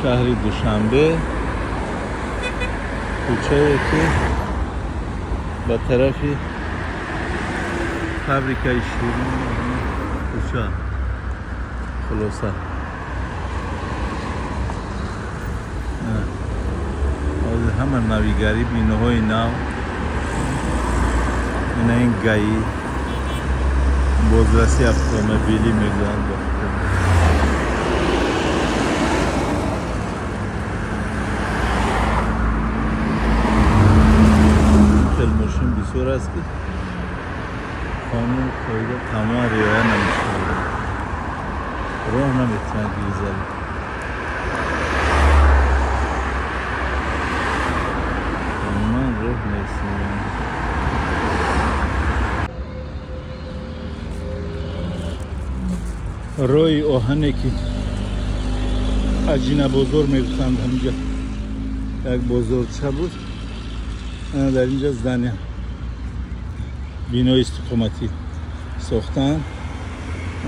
Шаҳри Душанбе, кӯчае ки ба тарафи фабрикаи ширин кӯча. Хулоса, ҳозир ҳама навигарӣ, биноҳои нав. Ина ин ГАИ, бозраси автомобилӣ мегӯянд. Хел мошин бисёр аст, ки қонун қоида тамоман риоя намешавад, роҳ наметавонад гиризад. Тамоман роҳ нест. Роҳи оҳане ки Аҷина бозор мегуфтанд, ҳаминҷа як бозорча буд. Дар инҷа здания, бинои истиқоматӣ сохтанд.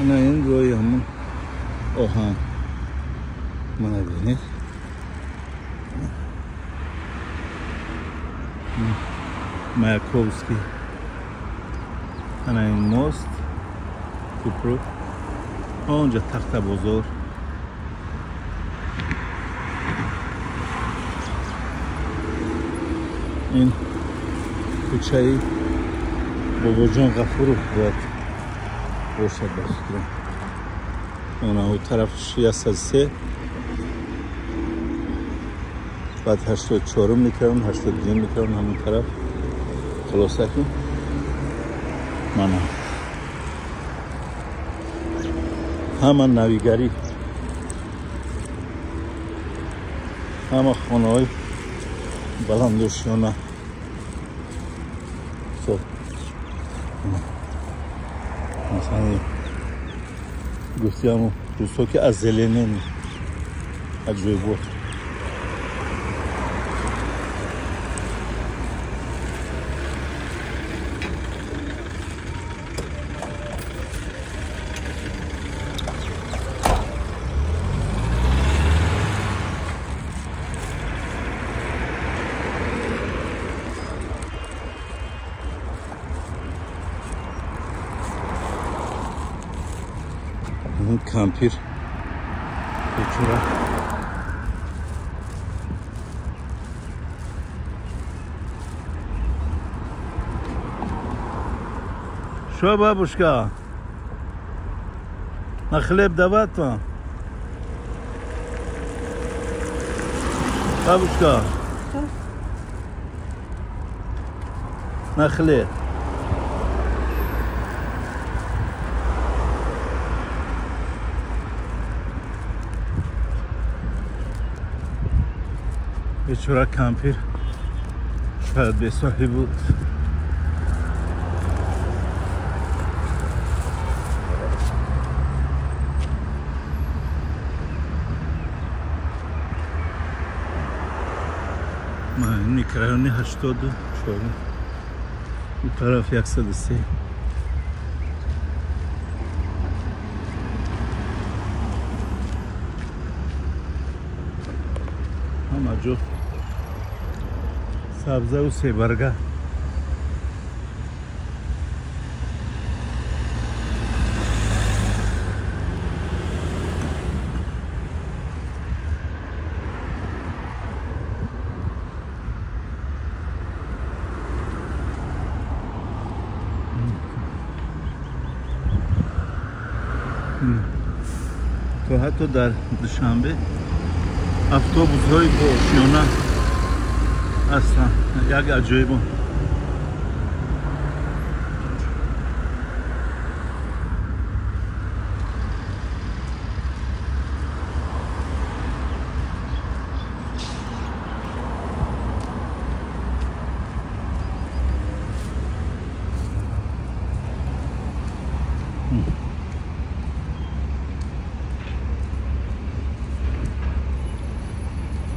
Ана ин роҳи ҳамун оҳан, мана бинед. Маяковский, ана ин мост, кӯпру, онҷа Тахта бозор. Ин кӯчаи Бобоҷон Ғафуров бояд бошад ба фикрам. Она у тараф 103, баъд 84-ум микрорайон, 82-ум микрорайон, ҳамон тараф. Хулоса ки мана ҳама навигарӣ, ҳама хонаҳои баландошёна. Масалан, гуфтиаму рӯзҳо ки аз зеленени аҷоибот. Кампир бечора Шо, бабушка? На хлеб давать вам? Бабушка? Что? На хлеб. Бечора кампир шояд бесоҳиб буд. Микрорайони 84, у тараф 103. Ҳама ҷо сабзаву себарга. То ҳатто дар Душанбе автобусҳои боошёна ҳастанд, як аҷоибо.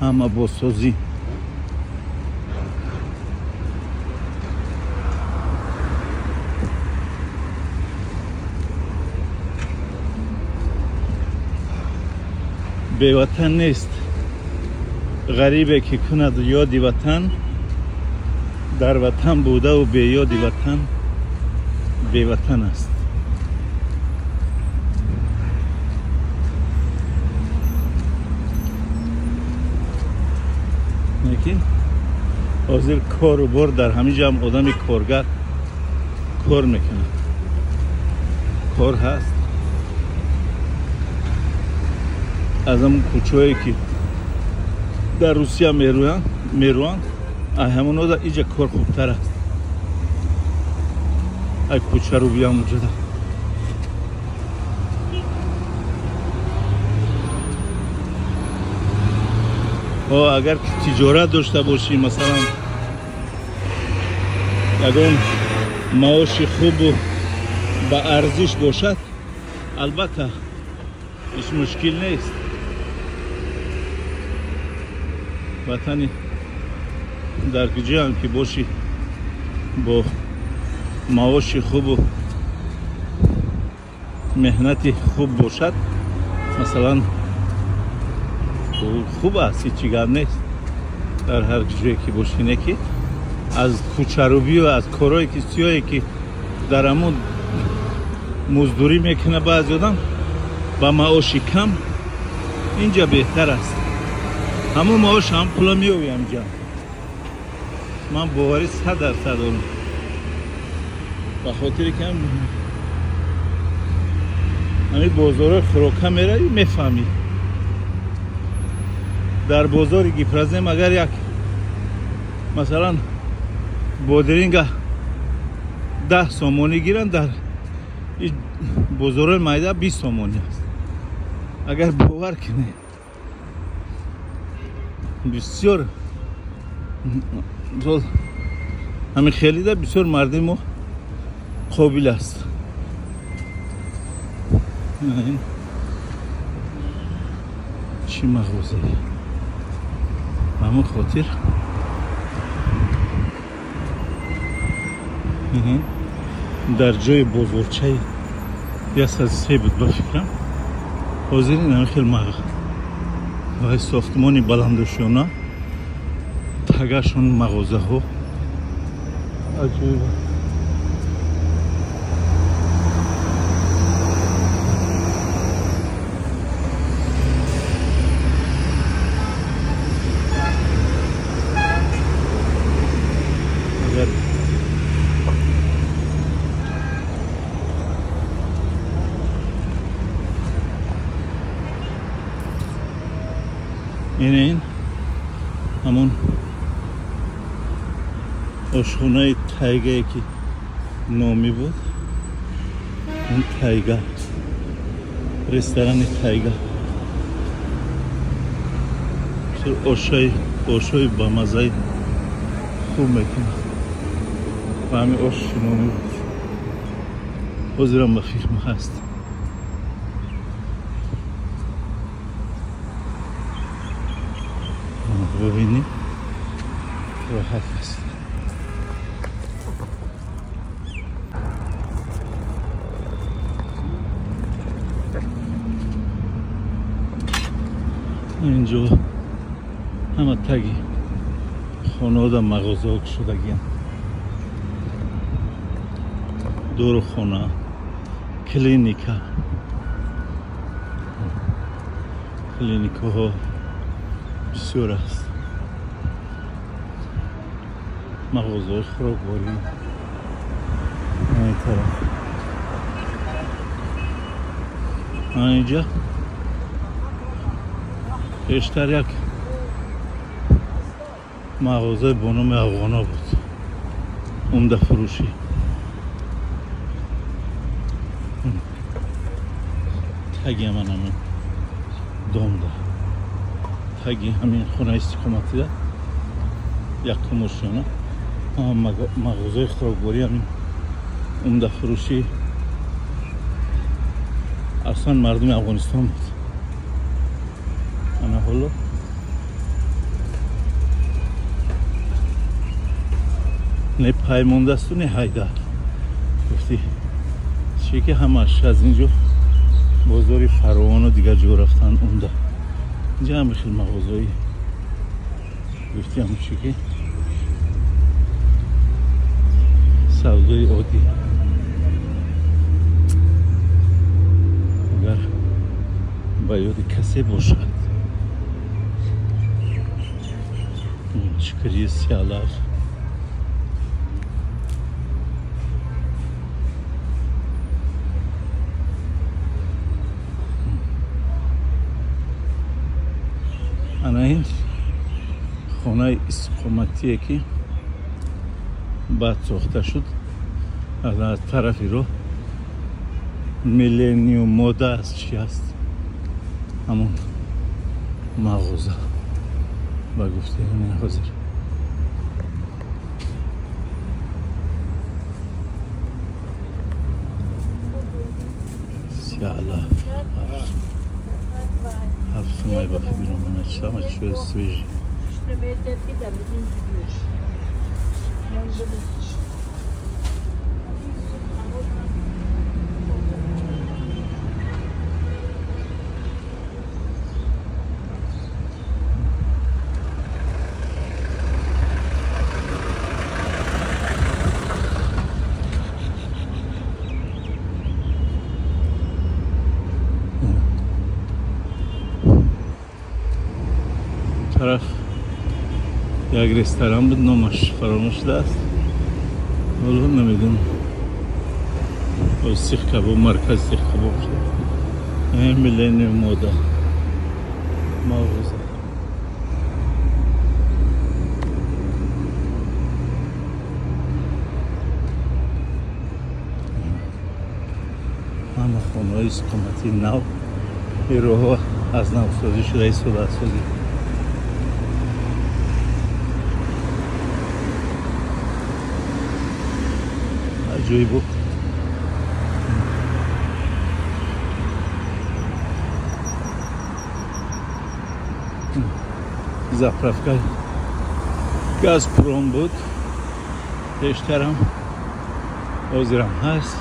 Ҳама бозсозӣ. Беватан нест. Ғарибе ки кунад ёди ватан, дар ватан будаву беёди ватан беватан аст. Лекин ҳозир кору бор дар ҳамин ҷо ҳам одами коргар кор мекунад, кор ҳаст. Аз ҳамон кӯчаҳое ки дар Русия мерӯянд, ай ҳамонҳо иҷа кор хубтар аст. Ай кӯчару биям уҷада. Агар тиҷорат дошта бошӣ, масалан ягон маоши хубу ба арзиш бошад, албатта ҳеҷ мушкил нест. Ватани дар куҷоям ки бошӣ бо маоши хубу меҳнати хуб бошад, масалан хуб аст, ҳеҷ чӣ гап нест. Дар ҳар ҷое ки бошӣ, не ки аз кӯчарубию аз корҳое ки сиёҳе ки дар ҳамон муздурӣ мекунад баъзе одам ба маоши кам, инҷа беҳтар аст. Ҳамон маош ҳам пула меёбӣ ҳамҷа. Ман боварӣ 100% дорам. Ба хотире ки ҳамин бозорҳои хӯрока меравӣ, мефаҳмӣ. Дар бозори Гипрозем агар як масалан бодиринга 10 сомонӣ гиранд, дар бозорҳои майда 20 сомонӣ аст. Агар бовар кунед, бисёр ҳамин хелида бисёр мардуми мо қобил аст. Чӣ мағозае? Ба ҳамон хотир дар ҷои бозорчаи 103 буд ба фикрам. Ҳозир ин ҳамин хел вай сохтмони баландошёна, тагашон мағозаҳо. Аҷоиб. Ин ҳамон ошхонаи тайгае ки номӣ буд, он тайга, ресторани тайга. Ошои бамазаи хуб мекунад. Ба ҳамин ош номӣ буд. Ҳозирам ба фирма ҳаст. Бибинӣ, роҳат аст. Инҷо ҳама таги хонаода мағозаҳо кушодагианд, дорухона, клиника, клиникаҳо бисёр аст, мағозаҳои хӯрокворӣ ин тараф. Инҷа бештар як мағозаи бо номи Афғона буд, умдафурӯшӣ. Таги ман ҳамин домда, таги ҳамин хонаи истиқоматида якум ошёна мағозаи хӯрокворӣ, ҳамин умдафурӯшӣ аслан мардуми Афғонистон буд. Ана ҳоло не паймондасту не ҳайдар. Гуфти чӣ ки ҳамаш аз инҷо бозори Фаровону дигар ҷо рафтан умда. Инҷа ҳам хел мағозаи Гуфтиам чӣ ки савдои оддӣ. Агар ба ёди касе бошад, чикри сиалаф ана ин хонаи истиқоматие ки баъд сохта шуд аз тарафи роҳ Миллениум мода аст, чи аст ҳамон мағоза ба гуфтаи ҳамин ҳозир. Сиалаф ҳафт сумай ба хибиромана чама чиё свежи. Тараф як ресторан буд, номаш фаромӯш шудааст, ҳоло намедонам. Сих кабоб, маркази сих кабоб шуд. Миллениум мода мағоза. Ҳама хонаҳои истиқоматии нав, ин роҳҳо аз навсозӣ шуда истодааст. Ҷои буд заправка Газпром буд пештарам, ҳозирам ҳаст.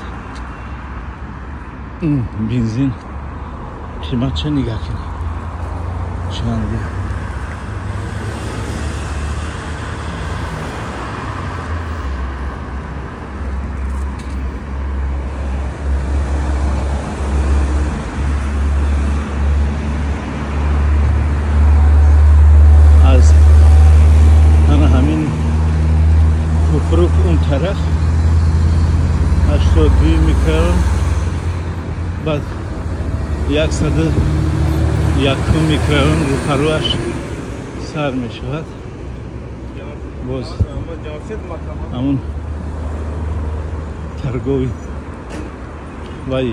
Бензин қимат ча нигаҳ кунед чанде. Купрук он тараф 82 микрорайон, баъд 101 микрорайон рӯпарӯяш сар мешавад. Боз ҳамон торгови вай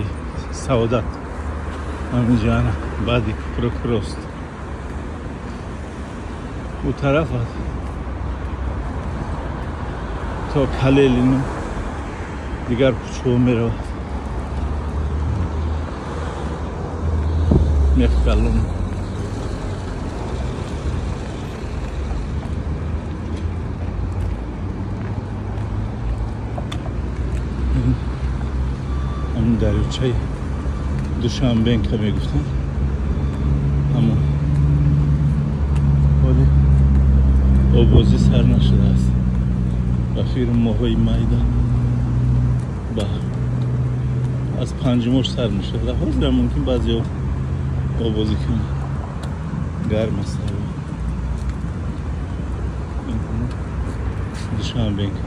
Саодат ҳаминҷоана баъди купрук рост ӯ тараф то Калелину дигар кӯчаҳо меравад. Мехкалон ҳамин дарёчаи Душанбенка мегуфтанд, ҳамон ҳоли обозӣ сар нашудааст. Ба фикри моҳҳои майда ба аз панҷумош сар мешавад. Ҳозирам мумкин баъзеҳо обозӣ кунанд, гарм аст. Душанбенка.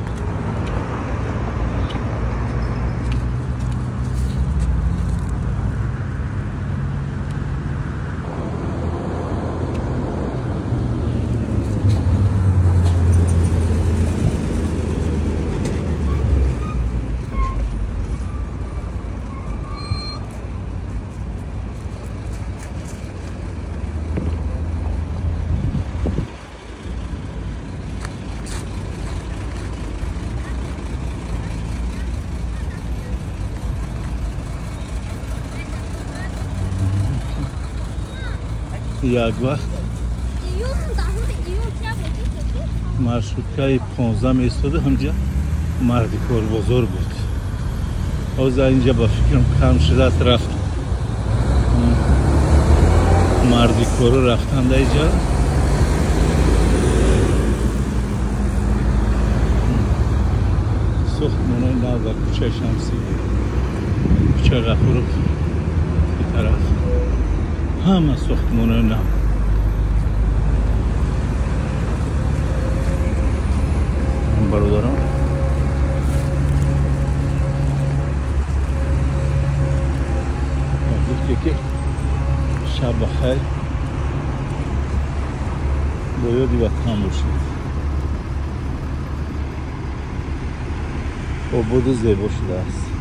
Як вақт маршруткаи 15 меистода, ҳамҷа марди корбозор буд. Ҳозир инҷа ба фикрам кам шудааст, рафт марди кору рафтанда инҷа. Сохтмонои нав дар кӯчаи Шамсӣ, кӯчаи Ғафуров тараф ҳама сохтмонои нав. Бародарон, гуфте ки шаб бахайр, бо ёди ватан бошед, ободу зебо шудааст.